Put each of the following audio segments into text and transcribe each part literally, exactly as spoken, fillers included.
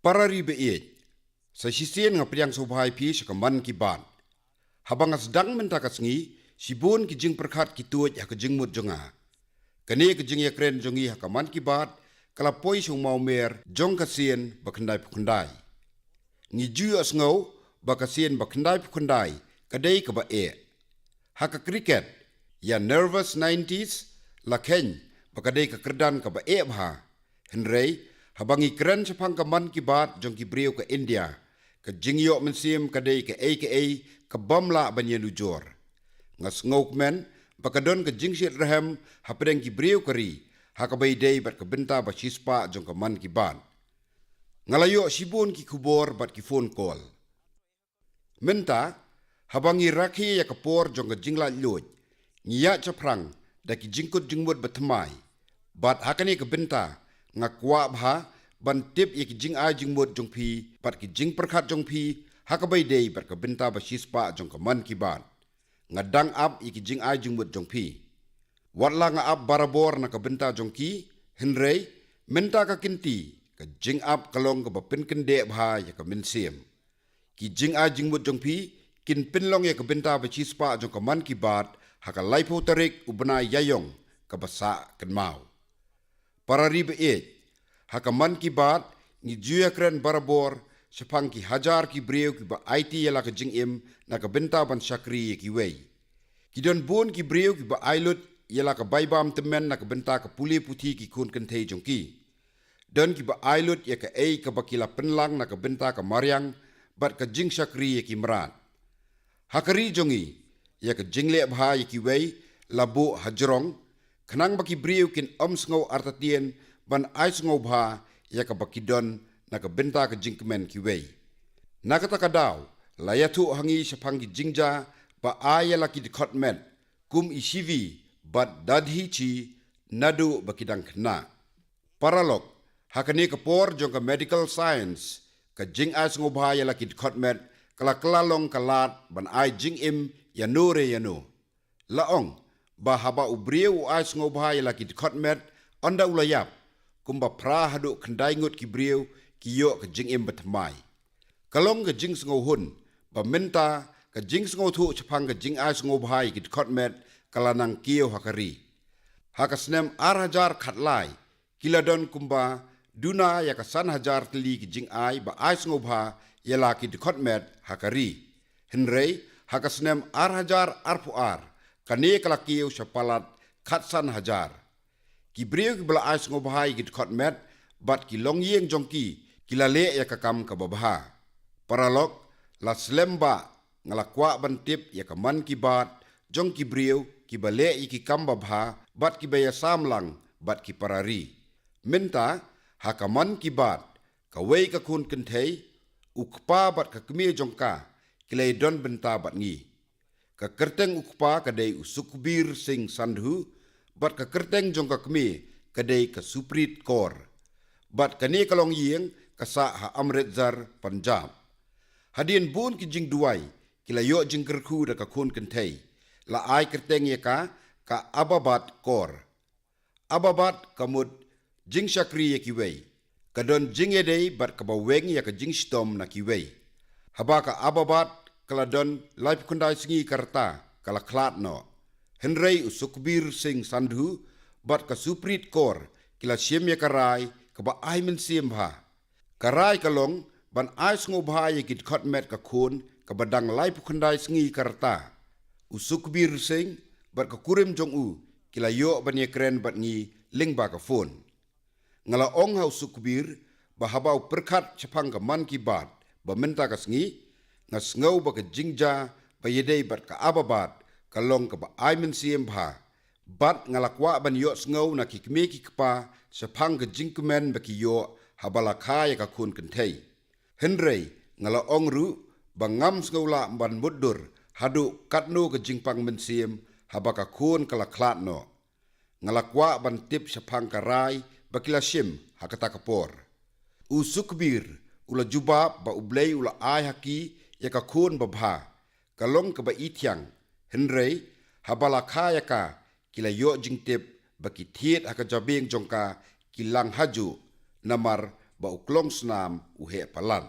Para ri ba ïeit, sa shisien nga pdiang sngewbha ïa phi sha ka Mann Ki Baat. Haba nga sdang mynta ka sngi, shibun ki jingpyrkhat ki tuid ha ka jingmut jong nga. Kane ka jingïakren jong ngi ha ka Mann Ki Baat ka la poi sha u mawmer jong ka sien ba khyndai phew khyndai. Ngi ju ïohsngew ba ka sien ba khyndai phew khyndai ka dei kaba eh. Ha ka cricket, ïa nervous nineties la kheiñ ba ka dei ka kyrdan kaba eh bha. Hynrei, haba ngi kren shaphang ka Mann Ki Baat jong ki briew ka India, ka jingïoh mynsiem ka dei kaei kaei ka bym lah ban ïanujor. Nga sngewkmen ba ka don ka jingshitrhem hapdeng ki briew ka ri ha kaba ïadei bad ka bynta ba shispah jong ka Mann Ki Baat. Nga la ïoh shibun ki khubor bad ki phone call. Mynta, haba ngi rakhe ïa ka por jong ka jinglaitluid, ngi ïaid shaphrang da ki jingkut jingmut bathymmai. Bad ha kane ka bynta, nga kwah bha ban tip ïa ki jingai jingmut jong phi bad ki jingpyrkhat jong phi ha kaba ïadei bad ka bynta ba shispah jong ka Mann Ki Baat. Nga dang ap ïa ki jingai jingmut jong phi. Wat la nga ap barabor na ka bynta jong ki, hynrei, mynta ka kynti, ka jingap ka long kaba pynkyndeh bha ïa ka mynsiem. Ki jingai jingmut jong phi kin pynlong ïa ka bynta ba shispah jong ka Mann Ki Baat ha ka laiphew tarik u bnai Ïaïong kaba sah kynmaw. Para ri ba ïeit, ha ka Mann Ki Baat ngi ju ïakren barabor shaphang ki hajar ki briew kiba aiti ïa la ka jingim na ka bynta ban shakri ïa kiwei. Ki don bun ki briew kiba ai lut ïa la ka bai bam tymmen na ka bynta ka pule puthi ki khun kynthei jong ki. Don kiba ai lut ïa kaei kaba ki la pynlang na ka bynta ka mariang bad ka jingshakri ïa ki mrad. Ha ka ri jong ngi, ïa ka jingleh bha ïa kiwei la buh hajrong, khnang ba ki briew kin ym sngew artatien ban ai sngewbha ïa kaba ki don na ka bynta ka jingkmen kiwei. Na kata ka daw, la ïathuh ha ngi shaphang ki jingjia ba ai ïa la ki dkhot met, kum i Shivi bad Dadhi Chi naduh ba ki dang khynnah. Paralok, ha kane ka por jong ka medical science, ka jingai sngewbha ïa la ki dkhot met ka la kylla long ka lad ban ai jingim ïano re ïano. La ong ba haba u briew u ai sngewbha ïa la ki dkhot met, ynda u la ïap, kumba phra haduh khyndai ngut ki briew ki ïoh ka jingim bathymmai. Ka long ka jingsngewhun ba mynta ka jingsngewthuh shaphang ka jingai sngewbha ïa ki dkhot met ka la nang kiew ha ka ri. Ha ka snem ar hajar khatlai, ki la don kumba duna ïa ka san hajar tylli ki jingai ba ai sngewbha ïa la ki dkhot met ha ka ri. Hynrei, ha ka snem ar hajar arphew ar, kane ka la kiew sha palat khatsan hajar. Ki briew kiba la ai sngewbha ïa ki dkhot met bad ki longïing jong ki, ki la leh ïa ka kam kaba bha. Paralok, la slem ba nga la kwah ban tip ïa ka Mann Ki Baat jong ki briew kiba leh ïa ki kam babha bad kiba ïasam lang bad ki para ri. Mynta, ha ka Mann Ki Baat, kawei ka khun kynthei, u kpa bad ka kmie jong ka ki la ïadon bynta bad ngi. Ka kyrteng u kpa ka dei u Sukhbir Singh Sandhu, bad ka kyrteng jong ka kmie ka dei ka Supreet Kaur. Bad kane ka longïing ka sah ha Amritsar, Punjab. Hadien bun ki jingduwai, ki la ïoh jingkyrkhu da ka khun kynthei. La ai kyrteng ïa ka, ka Ababat Kaur. Ababat ka mut jingshakri ïa kiwei. Ka don jingïadei bad kaba weng ïa ka jingshitom na kiwei. Haba ka Ababat ka la don laiphew khyndai sngi ka rta, ka la khlad noh. Hynrei u Sukhbir Singh Sandhu bad ka Supreet Kaur ki la shim ïa ka rai kaba ai mynsiem bha. Ka rai ka long ban ai sngewbha ïa ki dkhot met ka khun kaba dang laiphew khyndai sngi ka rta. U Sukhbir Singh bad ka kurim jong u ki la ïoh ban ïakren bad ngi lyngba ka phone. Nga la ong ha u Sukhbir ba haba u pyrkhat shaphang ka Mann Ki Baat ba mynta ka sngi, nga sngew ba ka jingjia ba ïadei bad ka Ababat ka long kaba ai mynsiem bha. Bad nga la kwah ban ïohsngew na ki kmie ki kpa shaphang ka jingkmen ba ki ïoh haba la kha ïa ka khun kynthei. Hynrei, nga la ong ruh ba ngam sngew lah ban mutdur haduh katno ka jingpang mynsiem haba ka khun ka la khlad noh. Nga la kwah ban tip shaphang ka rai ba ki la shim ha kata ka por. U Sukhbir u la jubab ba U Blei u la ai ha ki ïa ka khun babha, ka long kaba ithiang. Hynrei, haba la kha ïa ka, ki la ïoh jingtip ba ki thied ha ka jabieng jong ka ki lang hajuh, namar ba u klong snam u heh palat.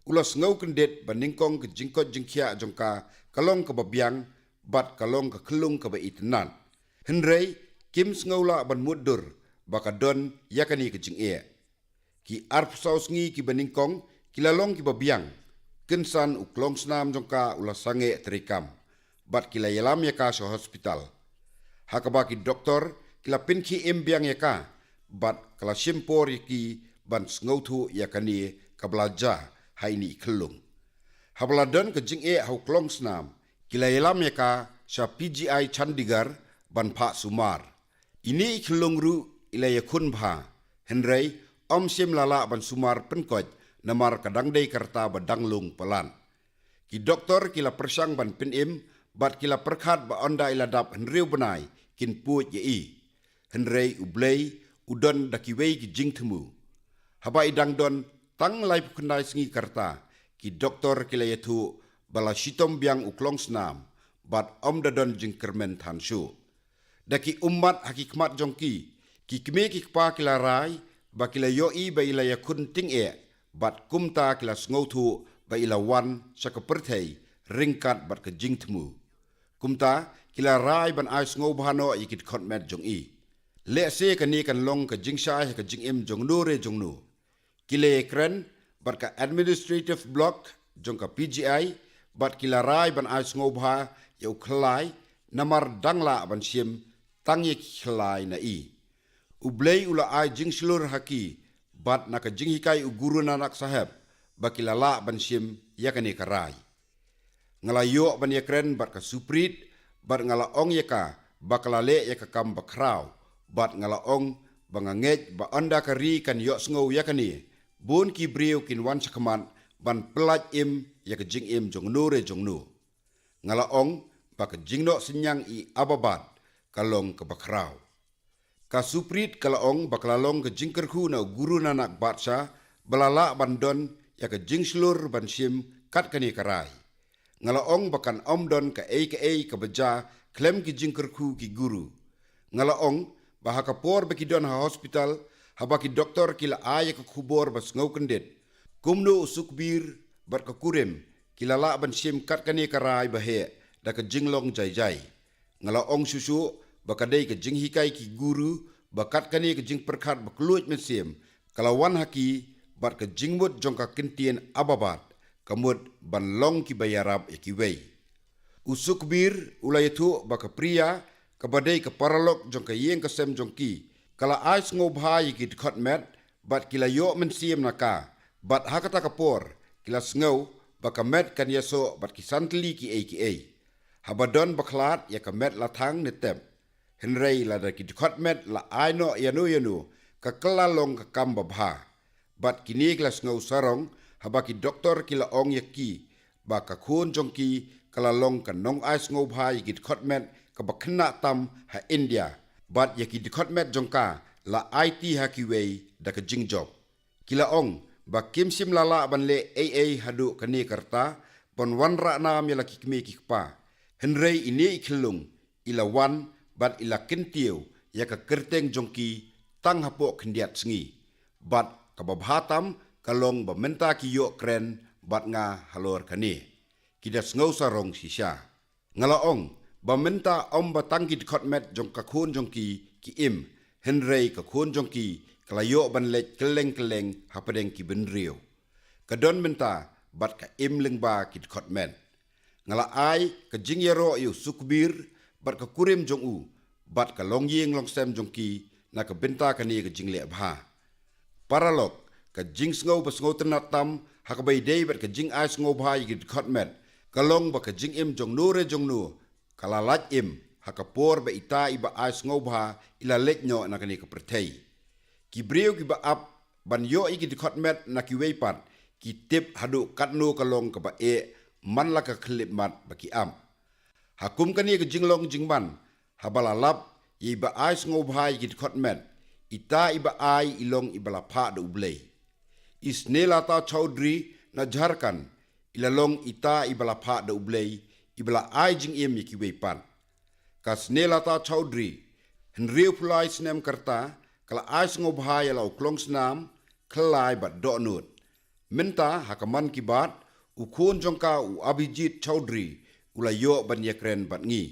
U la sngew kyndit ba nyngkong ka jingkoit jingkhiah jong ka ka long kaba biang bad ka long ka khyllung kaba itynnad. Hynrei kim sngew lah ban mutdur ba ka don ïa kane ka jingeh. Ki arphew saw sngi kiba nyngkong ki la long kiba biang. Kynsan u klong snam jong ka u la sangeh treikam bad ki la ïalam ïa ka sha hospital, ha kaba ki doktor ki la pynkhie im biang ïa ka bad ka la shim por ïa ki ban sngewthuh ïa kane kaba la jia ha ine i khyllung. Haba la don ka jingeh ha u klong snam, ki la ïalam ïa ka sha P G I Chandigarh ban phah sumar. Ine i khyllung ruh i la ïakhun bha, hynrei ym shym la lah ban sumar pynkoit namar ka dang dei ka rta ba dang lung palat. Ki doktor ki la pyrshang ban pynim bad ki la pyrkhat ba ynda i la dap hynriew bnai kin pud ïa i. Hynrei U Blei u don da kiwei ki jingthmu. Haba i dang don tang laiphew khyndai sngi ka rta, ki doktor ki la ïathuh ba la shitom biang u klong snam bad ym da don jingkyrmen than shuh. Da ki ummat ha ki khmat jong ki, ki kmie ki kpa ki la rai ba ki la ïohi ba i la ïakhun tyngeh bad kumta ki la sngewthuh ba i la wan sha ka pyrthei ryngkat bad ka jingthmu. Kumta ki la rai ban ai sngewbha noh ïa ki dkhot met jong i. Lehse kane kan long ka jingshai ha ka jingim jong no re jong no. Ki la ïakren bad ka administrative block jong ka P G I bad ki la rai ban ai sngewbha ïa u khlai namar dang lah ban shim tang ïa ki khlai na i. U Blei u la ai jingshlur ha ki bad na ka jinghikai u Guru Nanak Saheb ba ki la lah ban shim ïa kane ka rai. Nga la ïoh ban ïakren bad ka Suprit bad nga la ong ïa ka ba ka la leh ïa ka kam ba khraw bad nga la ong ba nga ngeit ba ynda ka ri kan ïohsngew ïa kane, bun ki briew kin wan shakhmat ban pyllait im ïa ka jingim jong no re jong no. Nga la ong ba ka jingnoh synñiang i Abbabad ka long kaba khraw. Ka Suprit ka la ong ba ka la long ka jingkyrkhu na u Guru Nanak Badsha ba la lah ban don ïa ka jingshlur ban shim kat kane ka rai. Nga la ong ba kan ym don kaei kaei kaba jia khlem ki jingkyrkhu ki guru. Nga la ong ba ha ka por ba ki don ha hospital, haba ki doktor ki la ai ïa ka khubor ba sngew kyndit, kumno u Sukhbir bad ka kurim ki la lah ban shim kat kane ka rai ba heh da ka jinglong jai jai. Nga la ong shuh shuh ba ka dei ka jinghikai ki guru ba kat kane ka jingpyrkhat ba kylluid mynsiem ka la wan ha ki bad ka jingmut jong ka ktien Abbabad ka mut ban long kiba ïarap ïa kiwei. U Sukhbir u la ïathuh ba ka Priya, kaba dei ka paralok jong ka ïing ka sem jong ki, ka la ai sngewbha ïa ki dkhot met bad ki la ïoh mynsiem na ka bad ha kata ka por ki la sngew ba ka met kan ïasoh bad ki san tylli kiei kiei. Haba don ba khlad ïa ka met la thang ne tep. Hynrei lada ki dkhot met la ai noh ïano ïano, ka kylla long ka kam ba bha. Bad kine ki la sngew sarong haba ki doktor ki la ong ïa ki ba ka khun jong ki ka la long ka nongai sngewbha ïa ki dkhot met kaba khynnah tam ha India bad ïa ki dkhot met jong ka la aiti ha kiwei da ka jingjop. Ki la ong ba kim shym la lah ban leh ei ei haduh kane ka rta ban wanrah nam ïa la ki kmie ki kpa. Hynrei ine i khyllung i la wan bad i la kyntiew ïa ka kyrteng jong ki tang hapoh khyndiat sngi. Bad kaba bha tam ka long ba mynta ki ïoh kren bad nga halor kane. Ki da sngew sarong shisha. Nga la ong ba mynta ym ba tang ki dkhot met jong ka khun jong ki ki im, hynrei ka khun jong ki ka la ïoh ban leit kylleng kylleng hapdeng ki bynriew. Ka don mynta bad ka im lyngba ki dkhot met. Nga la ai ka jingïaroh ïa u Sukhbir bad ka kurim jong u bad ka longïing longsem jong ki na ka bynta kane ka jingleh bha. Paralok, ka jingsngew ba sngewtynnad tam ha kaba ïadei bad ka jingai sngewbha ïa ki dkhot met ka long ba ka jingim jong no re jong no ka la lait im ha ka por ba ita iba ai sngewbha i la leit noh na kane ka pyrthei. Ki briew kiba ap ban ïoh ïa ki dkhot met na kiwei pat ki tip haduh katno ka long kaba eh man la ka khyllipmat ba ki ap. Ha kum kane ka jinglong jingman, haba la lap ïa iba ai sngewbha ïa ki dkhot met, ita iba ai i long iba la phah da U Blei. I Snehlata Chowdhury na Jharkhand i la long ita iba la phah da U Blei, iba la ai jingim ïa kiwei pat. Ka Snehlata Chowdhury, hynriewphew lai snem ka rta, ka la ai sngewbha ïa la u klong snam khlai bad dohnud. Mynta ha ka Mann Ki Baat, u khun jong ka u Abhijit Chaudhary u la ïoh ban ïakren bad ngi.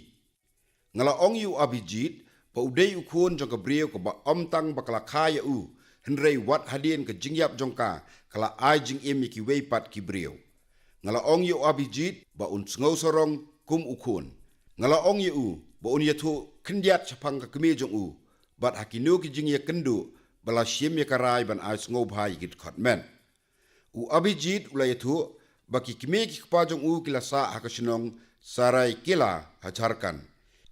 Nga la ong ïa u Abhijit ba u dei u khun jong ka briew kaba ym tang ba ka la kha ïa u, hynrei wat hadien ka jingïap jong ka, ka la ai jingim ïa kiwei pat ki briew. Nga la ong ïa u Abhijit ba un sngew sarong kum u khun. Nga la ong ïa u ba un ïathuh khyndiat shaphang ka kmie jong u bad ha kino ki jingïakynduh ba la shim ïa ka rai ban ai sngewbha ïa ki dkhot met. U Abhijit u la ïathuh ba ki kmie ki kpa jong u ki la sah ha ka shnong Saraikela ha Jharkhand.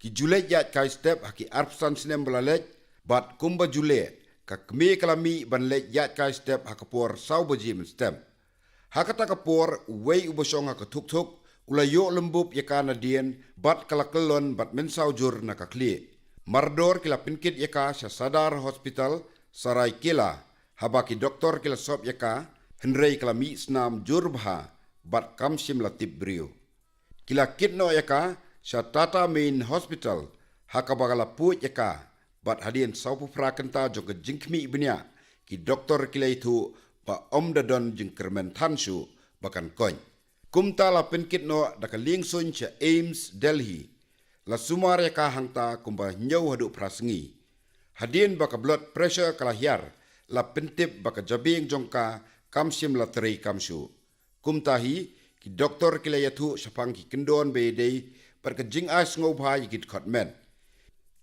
Ki ju leit ïaid kai step ha ki arphew san snem ba la leit, bad kumba ju leh, ka kmie ka la mih ban leit ïaid kai step ha ka por saw baje mynstep. Ha kata ka por, uwei uba shong ha ka thukthuk u la ïoh lymbup ïa ka nadien bad ka la kyllon bad mynsaw jur na ka khlieh. Mardor ki la pynkit ïa ka sha Sadar Hospital, Saraikela, haba ki doktor ki la sop ïa ka, hynrei ka la mih snam jur bha bad kam shym la tip briew. Ki la kit noh ïa ka sha Tata Main Hospital, ha kaba ka la pud ïa ka, bad hadien sawphew phra kynta jong ka jingkhmih bniah, ki doktor ki la ïathuh ba ym da don jingkyrmen than shuh ba kan koit. Kumta la pynkit noh da ka liengsuiñ sha AIIMS Delhi. La sumar ïa ka hangta kumba hynñiew haduh phra sngi. Hadien ba ka blood pressure ka la hiar, la pyntip ba ka jabieng jong ka kam shym la trei kam shuh. Kumta hi, ki doktor ki la ïathuh shaphang ki kyndon ba ïadei bad ka jingai sngewbha ïa ki dkhot met.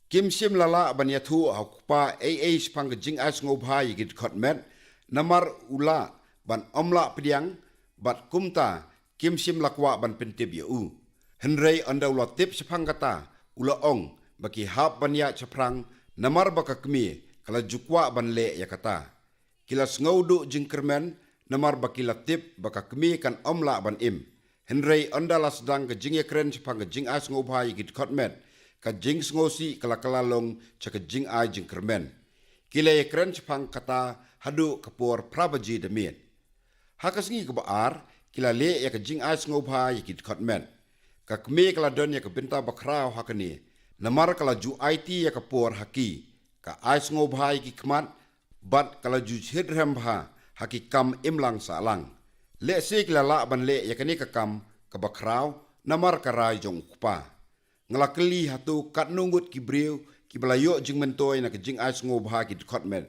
Kim shym la lah ban ïathuh ha u kpa ei ei shaphang ka jingai sngewbha ïa ki dkhot met, namar u lah ban ym lah pdiang, bad kumta kim shym la kwah ban pyntip ïa u. Hynrei ynda u la tip shaphang kata, u la ong ba ki hap ban ïaid shaphrang, namar ba ka kmie ka la ju kwah ban leh ïa kata. Ki la sngew duh jingkyrmen, namar ba ki la tip ba ka kmie kan ym lah ban im. Hynrei ynda la sdang ka jingïakren shaphang ka jingai sngewbha ïa ki dkhot met, ka jingsngewsih ka la kylla long sha ka jingai jingkyrmen. Ki la ïakren shaphang kata haduh ka por phra baje da miet. Ha ka sngi kaba ar, ki la leh ïa ka jingai sngewbha ïa ki dkhot met. Ka kmie ka la don ïa ka bynta bakhraw ha kane, namar ka la ju aiti ïa ka por ha ki, ka ai sngewbha ïa ki khmat, bad ka la ju shitrhem bha ha ki kam imlang sahlang. Lehse ki la lah ban leh ïa kane ka kam kaba khraw, namar ka rai jong u kpa. Nga la kylli hato katno ngut ki briew kiba la ïoh jingmyntoi na ka jingai sngewbha ki dkhot met.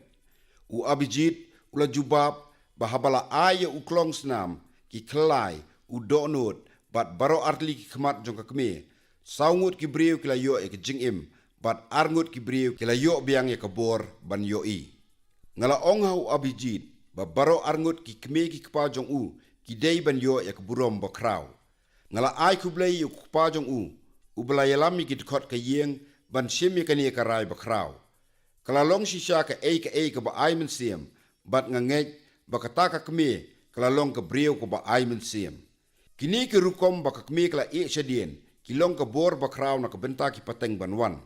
U Abhijit u la jubab ba haba la ai ïa u klong snam, ki khlai, u dohnud, bad baroh artylli ki khmat jong ka kmie, saw ngut ki briew ki la ïoh ïa ka jingim, bad ar ngut ki briew ki la ïoh biang ïa ka bor ban ïohi. Nga la ong ha u Abhijit ba baroh ar ngut ki kmie ki kpa jong u ki dei ban ïoh ïa ka burom bakhraw. Nga la ai khublei ïa u kpa jong u, uba la ïalam ïa ki dkhot ka ïing ban shim ïa kane ka rai bakhraw. Ka la long shisha kaei kaei kaba ai mynsiem, bad nga ngeit ba kata ka kmie ka la long ka briew kaba ai mynsiem. Kine ki rukom ba ka kmie ka la ïeh shadien, ki long ka bor bakhraw na ka bynta ki pateng ban wan.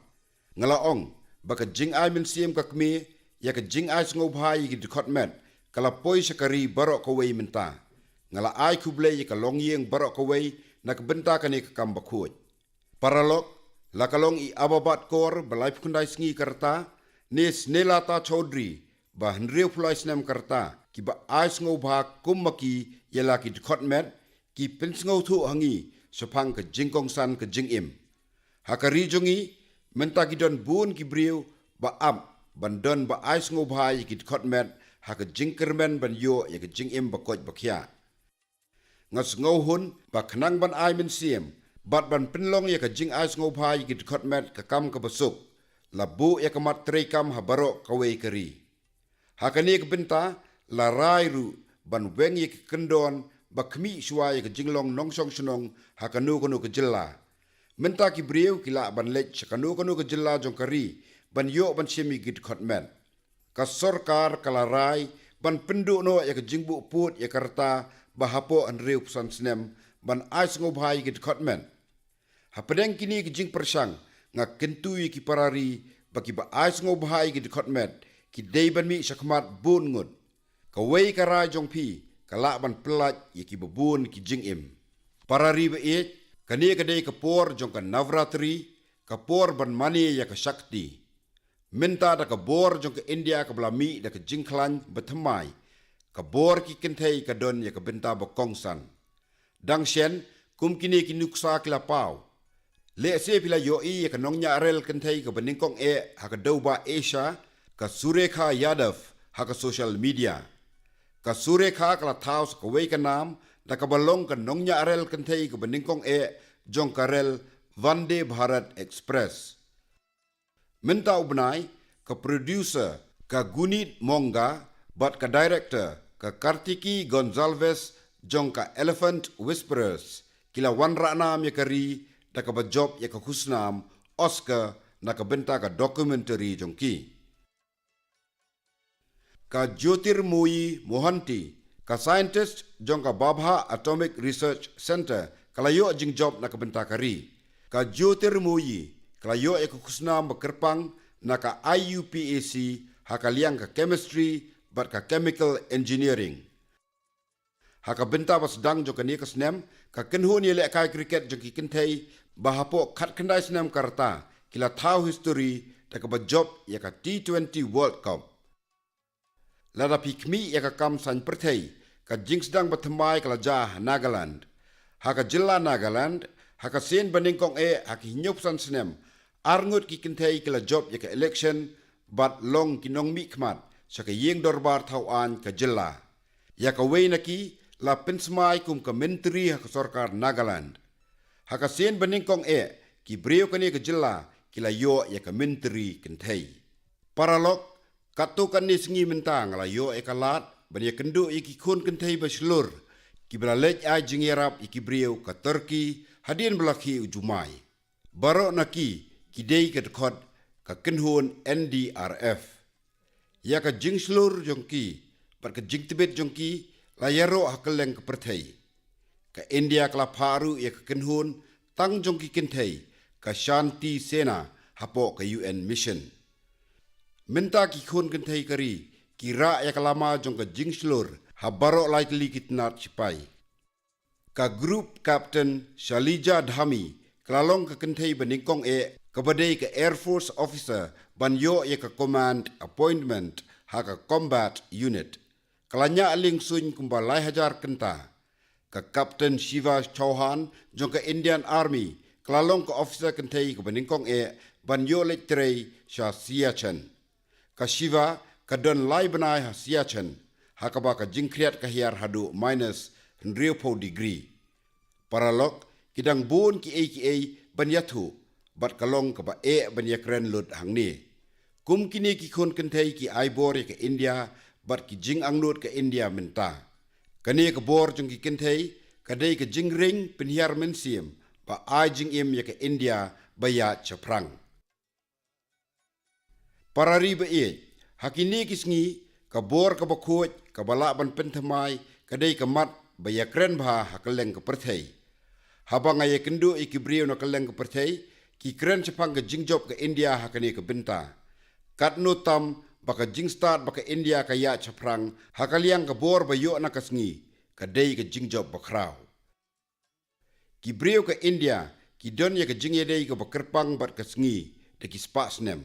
Nga la ong ba ka jingai mynsiem ka kmie ïa ka jingai sngewbha ïa ki dkhot met, ka la poi sha ka ri baroh kawei mynta. Nga la ai khublei ïa ka longïing baroh kawei na ka bynta kane ka kam bakhuid. Paralok, la ka long i Ababat Kaur ba laiphew khyndai sngi ka rta, ne Snehlata Chaudhary ba hynriewphew lai snem ka rta, kiba ai sngewbha kum ma ki ïa la ki dkhot met, ki pynsngewthuh ha ngi shaphang ka jingkongsan ka jingim. Ha ka ri jong ngi, mynta ki don bun ki briew ba ap ban don ba ai sngewbha ïa ki dkhot met ha ka jingkyrmen ban ïoh ïa ka jingim ba koit ba khiah. Nga sngewhun ba khnang ban ai mynsiem bad ban pynlong ïa ka jingai sngewbha ïa ki dkhot met ka kam kaba suk, la buh ïa ka mat treikam ha baroh kawei ka ri. Ha kane ka bynta, la rai ruh ban weng ïa ki kyndon ba khmih shuwa ïa ka jinglong nongshong shnong ha kano kano ka jylla. Mynta ki briew ki lah ban leit sha kano kano ka jylla jong ka ri ban ïoh ban shim ïa ki dkhot met. Ka sorkar ka la rai ban pynduh noh ïa ka jingbuh pud ïa ka rta ba hapoh hynriewphew san snem ban ai sngewbha ïa ki dkhot met. Hapdeng kine ki jingpyrshang, nga kyntu ïa ki para ri ba kiba ai sngewbha ïa ki dkhot met ki dei ban mih shakhmat bun ngut. Kawei ka rai jong phi ka lah ban pyllait ïa kiba bun ki jingim. Para ri ba ïeit, kane ka dei ka por jong ka Navratri, ka por ban mane ïa ka Shakti. Mynta da ka bor jong ka India kaba la mih da ka jingkhlaiñ ba thymmai, Ka bor ki kynthei ka don ïa ka bynta ba kongsan. Dang shen, kum kine ki nuksa ki la paw. Lehse phi la ïohi ïa ka nongñiah rel kynthei kaba nyngkong eh ha ka dewbah Asia, ka Surekha Yadav, ha ka social media. Ka Surekha ka la thaw sa kawei ka nam da kaba long ka nongñiah rel kynthei kaba nyngkong eh jong ka rel Vande Bharat Express. Mynta u bnai, ka producer, ka Gunit Monga, bad ka director, ka Kartiki Gonzalez, jong ka Elephant Whisperers, ki la wanrah nam ïa ka ri da kaba jop ïa ka khusnam Oscar na ka bynta ka documentary jong ki. Ka Jyotirmoyee Mohanty, ka scientist jong ka Bhabha Atomic Research Centre, ka la ïoh jingjop na ka bynta ka ri. Ka Jyotirmoyee ka la ïoh ïa ka khusnam ba kyrpang na ka I U P A C ha ka liang ka chemistry bad ka chemical engineering. Ha ka bynta ba sdang jong kane ka snem, ka kynhun ïalehkai cricket jong ki kynthei ba hapoh khatkhyndai snem ka rta ki la thaw history da kaba jop ïa ka T twenty World Cup. Lada phi khmih ïa ka kam saiñ pyrthei, ka jingsdang ba thymmai ka la jia ha Nagaland. Ha ka jylla Nagaland, ha ka sien ba nyngkong eh ha ki hynñiewphew san snem, arngut ki kynthei ki la jop ïa ka election bad long ki nongmihkhmat sha ka ïing dorbar thaw aiñ ka jylla. Ïa kawei na ki la pynsmai kum ka myntri ha ka sorkar Nagaland. Ha ka sien ba nyngkong eh, ki briew kane ka jylla ki la ïoh ïa ka myntri kynthei. Paralok, katto katne sngi mynta nga la ïoh ïa ka lad ban ïakynduh ïa ki khun kynthei ba shlur kiba la leit ai jingïarap ïa ki briew ka Turkey hadien ba la khie u jumai. Baroh na ki ki dei ka dkhot ka kynhun N D R F. Ïa ka jingshlur jong ki bad ka jingtbit jong ki la ïaroh ha kylleng ka pyrthei. Ka India ka la phah ruh ïa ka kynhun tang jong ki kynthei, ka Shanti Sena, hapoh ka U N mission. Mynta ki khun kynthei ka ri ki rah ïa ka lama jong ka jingshlur ha baroh lai tylli ki tnat shipai. Ka Group Captain Shalija Dhami ka la long ka kynthei ba nyngkong eh kaba dei ka Air Force officer ban ïoh ïa ka command appointment ha ka combat unit. Ka la ñiah liengsuiñ kumba lai hajar kynta. Ka Captain Shiva Chauhan jong ka Indian Army ka la long ka officer kynthei kaba nyngkong eh ban ïoh leit trei sha Siachen. Ka Shiva ka don lai bnai ha Siachen, ha kaba ka jingkhriat ka hiar haduh minus hynriewphew degree. Paralok, ki dang bun kiei kiei ban ïathuh, bad ka long kaba eh ban ïakren lut hangne. Kum kine ki khun kynthei ki ai bor ïa ka India bad ki jingangnud ka India mynta. Kane ka bor jong ki kynthei ka dei ka jingring pynhiar mynsiem ba ai jingim ïa ka India ba ïaid shaphrang. Para ri ba ïeit, ha kine ki sngi, ka bor kaba khuid kaba lah ban pynthymmai ka dei ka mat ba ïakren bha ha kylleng ka pyrthei. Haba nga ïakynduh ïa ki briew na kylleng ka pyrthei, ki kren shaphang ka jingjop ka India ha kane ka bynta. Katno tam ba ka jingstad ba ka India ka ïaid shaphrang ha ka liang ka bor ba ïoh na ka sngi, ka dei ka jingjop ba khraw. Ki briew ka India ki don ïa ka jingïadei kaba kyrpang bad ka sngi da ki spah snem.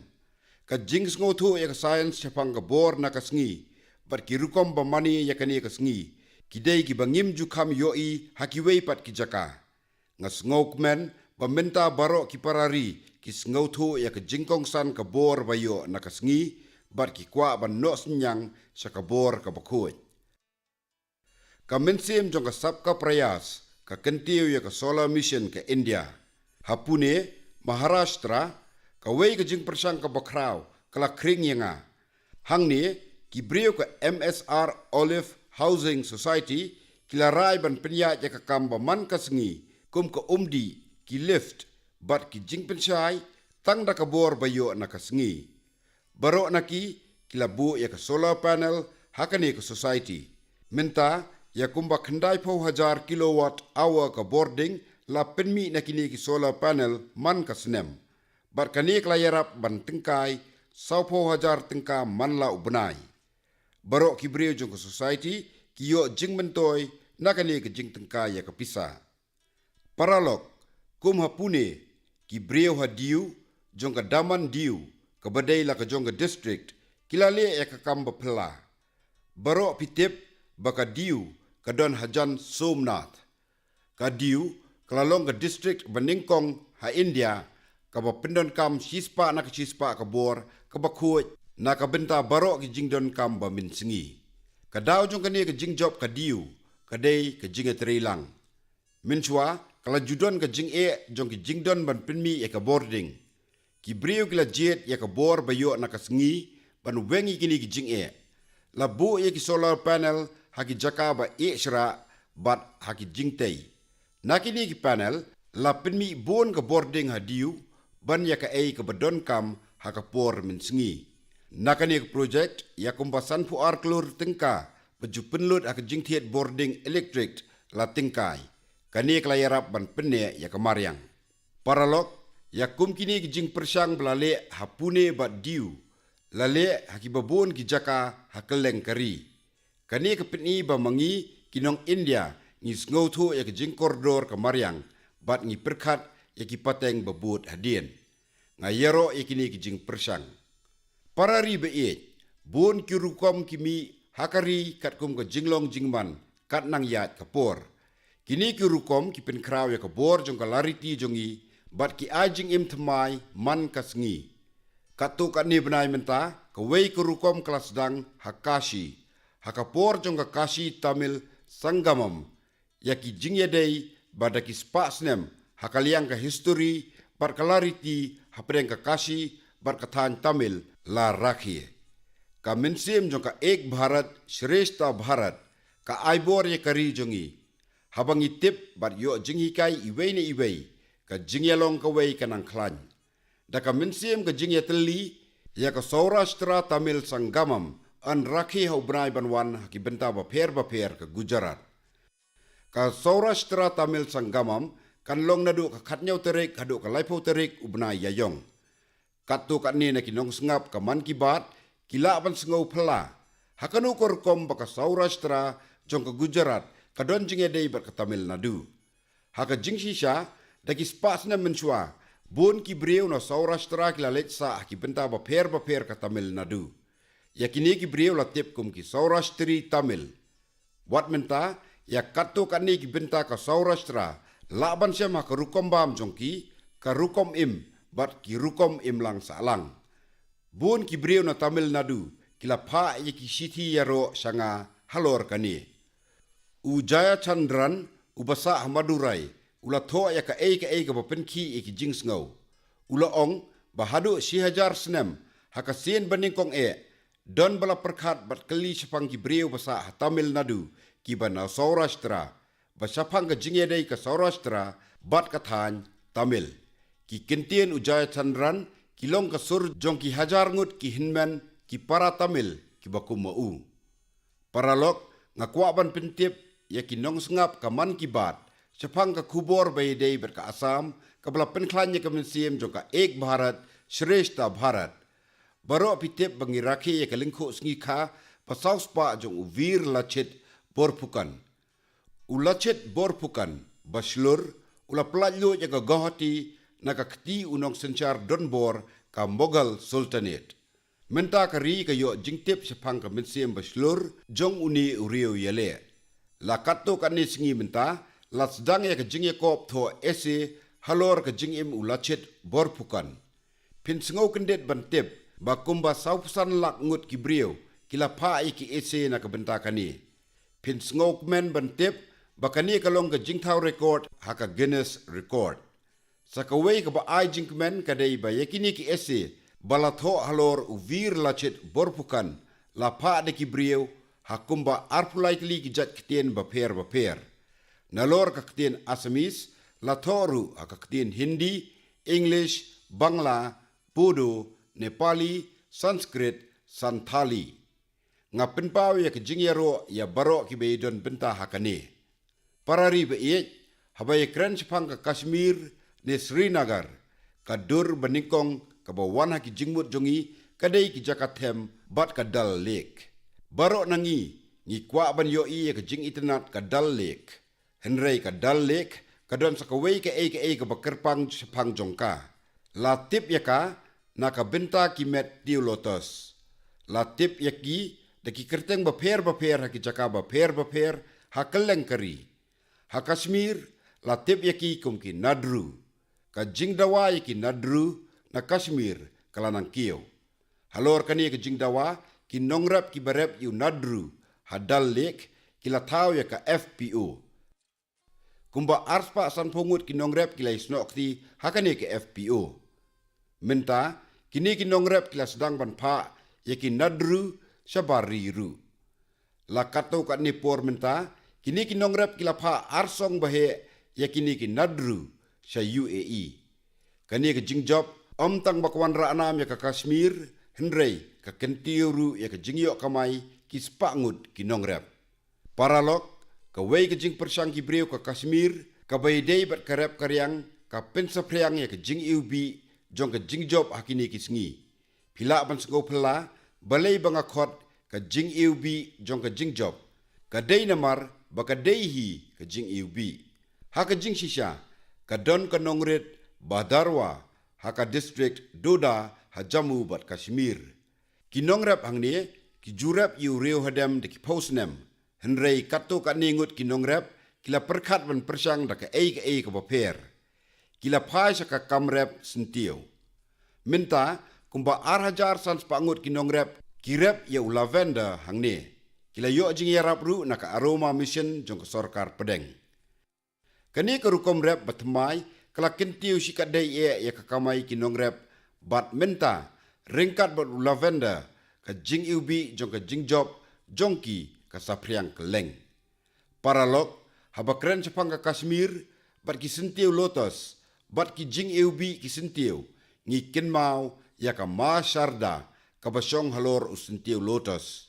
Ka jingsngewthuh ïa ka science shaphang ka bor na ka sngi bad ki rukom ba mane ïa kane ka sngi ki dei kiba ngim ju kham ïohi ha kiwei pat ki jaka. Nga sngewkmen ba mynta baroh ki para ri ki sngewthuh ïa ka jingkongsan ka bor ba ïoh na ka sngi bad ki kwah ban noh synñiang sha ka bor kaba khuid. Ka mynsiem jong ka Sabka Prayas ka kyntiew ïa ka solar mission ka India. Ha Pune, Maharashtra, kawei ka jingpyrshang kaba khraw ka la khring ïa nga. Hangne, ki briew ka M S R Olive Housing Society ki la rai ban pynïaid ïa ka kam ba man ka sngi, kum ka umdih, ki lift, bad ki jingpynshai tang da ka bor ba ïoh na ka sngi. Baroh na ki ki la buh ïa ka solar panel ha kane ka society. Mynta, ïa kumba khyndaiphew hajar kilowatt hour ka bording la pynmih na kine ki solar panel man ka snem. Bad kane ka la ïarap ban tyngkai sawphew hajar tyngka man la u bnai. Baroh ki briew jong ka society ki ïoh jingmyntoi na kane ka jingtyngkai ïa ka pisa. Paralok, kum ha Pune, ki briew ha Diu jong ka Daman Diu, kaba dei la ka jong ka district, ki la leh ïa ka kam ba phylla. Baroh phi tip ba ka Diu ka don hajan Somnath. Ka Diu ka la long ka district ba nyngkong ha India kaba pyndonkam shispah na ka shispah ka bor kaba khuid na ka bynta baroh ki jingdonkam ba mynsngi. Ka daw jong kane ka jingjop ka Diu ka dei ka jingïatreilang. Mynshuwa ka la ju don ka jingeh jong ki jingdon ban pynmih ïa ka bording. Ki briew ki la jied ïa ka bor ba ïoh na ka sngi ban weng ïa kine ki jingeh. La buh ïa ki solar panel ha ki jaka ba eh shrah bad ha ki jingtei. Na kine ki panel la pynmih bun ka bording ha Diu ban ïa kaei kaba donkam ha ka por mynsngi. Na kane ka project ïa kumba sanphew ar klur tyngka ba ju pynlut ha ka jingthied bording elektrik la tyngkai. Kane ka la ïarap ban pynneh ïa ka mariang. Paralok, ïa kum kine ki jingpyrshang ba la leh ha Pune bad Diu la leh ha kiba bun ki jaka ha kylleng ka ri. Kane ka pyni ba ma ngi ki nong India ngi sngewthuh ïa ka jingkordor ka mariang bad ngi pyrkhat ïa ki pateng ba bud hadien. Nga ïaroh ïa kine ki jingpyrshang. Para ri ba ïeit, bun ki rukom ki mih ha ka ri katkum ka jinglong jingman kat nang ïaid ka por. Kine ki rukom ki pynkhraw ïa ka bor jong ka lariti jong ngi bad ki ai jingim thymmai man ka sngi. Katto katne bnai mynta kawei ka rukom ka la sdang ha Kashi, ha ka por jong ka Kashi Tamil Sangamam, ïa ki jingïadei ba da ki spah snem ha ka liang ka histori bad ka lariti hapdeng ka Kashi bad ka thaiñ Tamil la rakhe. Ka mynsiem jong ka Ek Bharat Shreshtha Bharat ka ai bor ïa ka ri jong ngi. Haba ngi tip bad ïoh jinghikai iwei na iwei, ka jingïalong kawei ka nang khlaiñ. Da ka mynsiem ka jingïatylli ïa ka Saurashtra Tamil Sangamam yn rakhe ha u bnai ban wan ha ki bynta bapher bapher ka Gujarat. Ka Saurashtra Tamil Sangamam kan long naduh ka khatñiew tarik haduh ka laiphew tarik u bnai Ïaïong. Katto katne na ki nongsngap ka Mann Ki Baat ki lah ban sngew phylla ha kano ka rukom ba ka Saurashtra jong ka Gujarat ka don jingïadei bad ka Tamil Nadu. Ha ka jingshisha, da ki spah snem mynshuwa, bun ki briew na Saurashtra ki la leit sah ha ki bynta bapher bapher ka Tamil Nadu. Ïa kine ki briew la tip kum ki Saurashtri Tamil. Wat mynta, ïa katto katne ki bynta ka Saurashtra lah ban shem ha ka rukom bam jong ki, ka rukom im bad ki rukom imlang sahlang. Bun ki briew na Tamil Nadu ki la phah ïa ki shithi ïaroh sha nga halor kane. U Jayachandran, uba sah ha Madurai, u la thoh ïa kaei kaei kaba pynkhih ïa ki jingsngew. U la ong ba haduh shi hajar snem ha ka sien ba nyngkong eh, don ba la pyrkhat bad kylli shaphang ki briew ba sah ha Tamil Nadu kiba na Saurashtra, ba shaphang ka jingïadei ka Saurashtra bad ka thaiñ Tamil. Ki ktien u Jayachandran ki long ka sur jong ki hajar ngut ki hynmen ki para Tamil kiba kum ma u. Paralok, nga kwah ban pyntip ïa ki nongsngap ka Mann Ki Baat shaphang ka khubor ba ïadei bad ka Assam kaba la pynkhlaiñ ïa ka mynsiem jong ka Ek Bharat Shreshtha Bharat. Baroh phi tip ba ngi rakhe ïa ka lyngkhuh sngi kha ba saw spah jong u Veer Lachit Borphukan. U Lachit Borphukan ba shlur u la pyllait luid ïa ka Guwahati na ka kti u nongsynshar donbor ka Mughal Sultanate. Mynta ka ri ka ïoh jingtip shaphang ka mynsiem ba shlur jong une u riew ïaleh. La katto katne sngi mynta la sdang ïa ka jingïakop thoh essay halor ka jingim u Lachit Borphukan. Phin sngew kyndit ban tip ba kumba sawphew san lak ngut ki briew ki la phah ïa ki essay na ka bynta kane. Phin sngewkmen ban tip ba kane ka long ka jingthaw record ha ka Guinness Record. Sa kawei kaba ai jingkmen ka dei ba ïa kine ki essay ba la thoh halor u Veer Lachit Borphukan la phah da ki briew ha kumba arphew lai tylli ki jait ktien bapher bapher. Nalor ka ktien Assamese la thoh ruh ha ka ktien Hindi, English, Bangla, Bodo, Nepali, Sanskrit, Santhali. Nga pynpaw ïa ka jingïaroh ïa baroh kiba ïadon bynta ha kane. Para ri ba ïeit, haba ïakren shaphang ka Kashmir ne Srinagar, ka dur ba nyngkong kaba wan ha ki jingmut jong ngi ka dei ki jaka them bad ka Dal Lake. Baroh na ngi ngi kwah ban ïohi ïa ka jingitynnad ka Dal Lake. Hynrei ka Dal Lake ka don sa kawei kaei kaei kaba kyrpang shaphang jong ka. La tip ïa ka na ka bynta ki met dew lotus. La tip ïa ki ki kyrteng bapher bapher ha ki jaka bapher bapher ha kylleng ka ri. Ha Kashmir la tip ïa ki kum ki Nadru. Ka jingdawa ïa ki Nadru na Kashmir ka la nang kiew. Halor kane ka jingdawa, ki nongrep kiba rep ïa u Nadru ha Dal Lake ki la thaw ïa ka F P O. Kumba arspah sanphew ngut ki nongrep ki la ïasnoh kti ha kane ka F P O. Mynta kine ki nongrep ki la sdang ban phah ïa ki Nadru shabar ri ruh. La katto katne por mynta, kine ki nongrep ki la phah arsong baheh ïa kine ki Nadru sha U A E. Kane ka jingjop ym tang ba ka wanrah nam ïa ka Kashmir, hynrei ka kyntiew ruh ïa ka jingïoh kamai ki spah ngut ki nongrep. Paralok, kawei ka jingpyrshang ki briew ka Kashmir kaba ïadei bad ka rep ka riang ka pynsaphriang ïa ka jingiwbih jong ka jingjop ha kine ki sngi. Phi lah ban sngewphylla balei ba nga khot ka jingiwbih jong ka jingjop? Ka dei namar ba ka dei hi ka jingiwbih. Ha ka jingshisha, ka don ka nongrit Bhadarwah ha ka district Doda ha Jammu bad Kashmir. Ki nongrep hangne ki ju rep ïa u riew hadem da ki phew snem. Hynrei katto katne ngut ki nongrep ki la pyrkhat ban pyrshang da kaei kaei kaba pher. Ki la phai sha ka kam rep syntiew. Mynta kumba ar hajar san spah ngut ki nongrep ki rep ïa u Lavender hangne. Ki la ïoh jingïarap ruh na ka Aroma Mission jong ka sorkar pdeng. Kane ka rukom rep ba thymmai ka la kyntiew shikatdei eh ïa ka kamai ki nongrep bad mynta, ryngkat bad u Lavender, ka jingiwbih jong ka jingjop jong ki ka saphriang kylleng. Paralok, haba kren shaphang ka Kashmir bad ki syntiew lotus bad ki jingiwbih ki syntiew, ngi kynmaw ïa ka Ma Sharda kaba shong halor u syntiew lotus.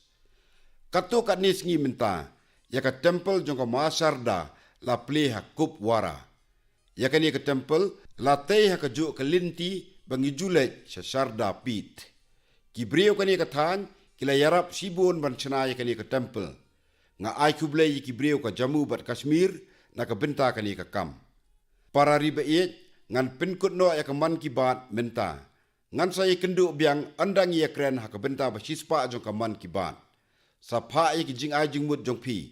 Katto katne sngi mynta, ïa ka temple jong ka Ma Sharda la plie ha Kupwara. Ïa kane ka temple la tei ha kajuh ka lynti ba ngi ju leit sha Sharda Peeth. Ki briew kane ka thaiñ ki la ïarap shibun ban shna ïa kane ka temple. Nga ai khublei ïa ki briew ka Jammu bad Kashmir na ka bynta kane ka kam. Para ri ba ïeit, ngan pynkut noh ïa ka Mann Ki Baat mynta. Ngan sa ïakynduh biang ynda ngi ïakren ha ka bynta ba shispah jong ka Mann Ki Baat. Sa phah ïa ki jingai jingmut jong phi.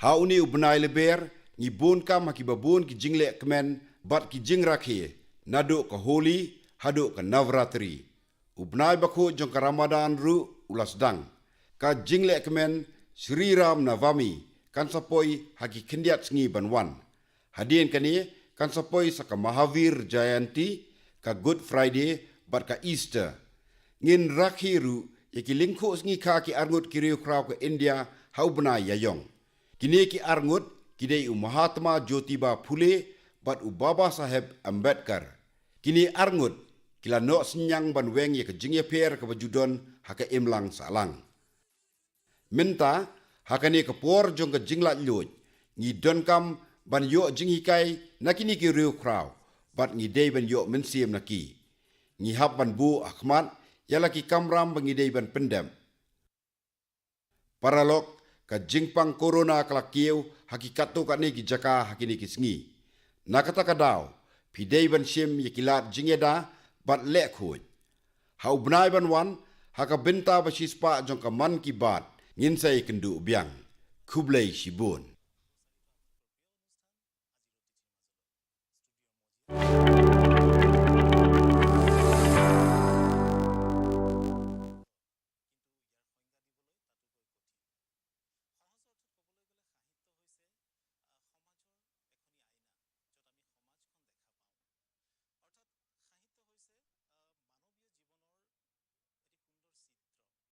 Ha une u bnai Lber, ngi bun kam ha kiba bun ki jingleh kmen bad ki jingrakhe, naduh ka Holi haduh ka Navratri. U bnai bakhuid jong ka Ramadan ruh u la sdang. Ka jingleh kmen Sri Ram Navami kan sa poi ha ki khyndiat sngi ban wan. Hadien kane kan sa poi sa ka Mahavir Jayanti, ka Good Friday bad ka Easter. Ngin rakhe ruh ïa ki lyngkhuh sngi kha ki arngut ki riewkhraw ka India ha u bnai Ïaïong. Kine ki arngut ki dei u Mahatma Jyotiba Phule bad u Baba Saheb Ambedkar. Kine arngut ki la noh synñiang ban weng ïa ka jingïapher kaba ju don ha ka imlang sahlang. Mynta, ha kane ka por jong ka jinglaitluid, ngi donkam ban ïoh jinghikai na kine ki riewkhraw bad ngi dei ban ïoh mynsiem na ki. Ngi hap ban buh ha khmat ïa la ki kamram ba ngi dei ban pyndep. Paralok, ka jingpang corona ka la kiew ha ki katto katne ki jaka ha kine ki sngi. Na kata ka daw, phi dei ban shim ïa ki lad jingïada bad leh khuid. Ha u bnai ban wan, ha ka bynta ba shispah jong ka Mann Ki Baat, ngin sa ïakynduh biang. Khublei shibun.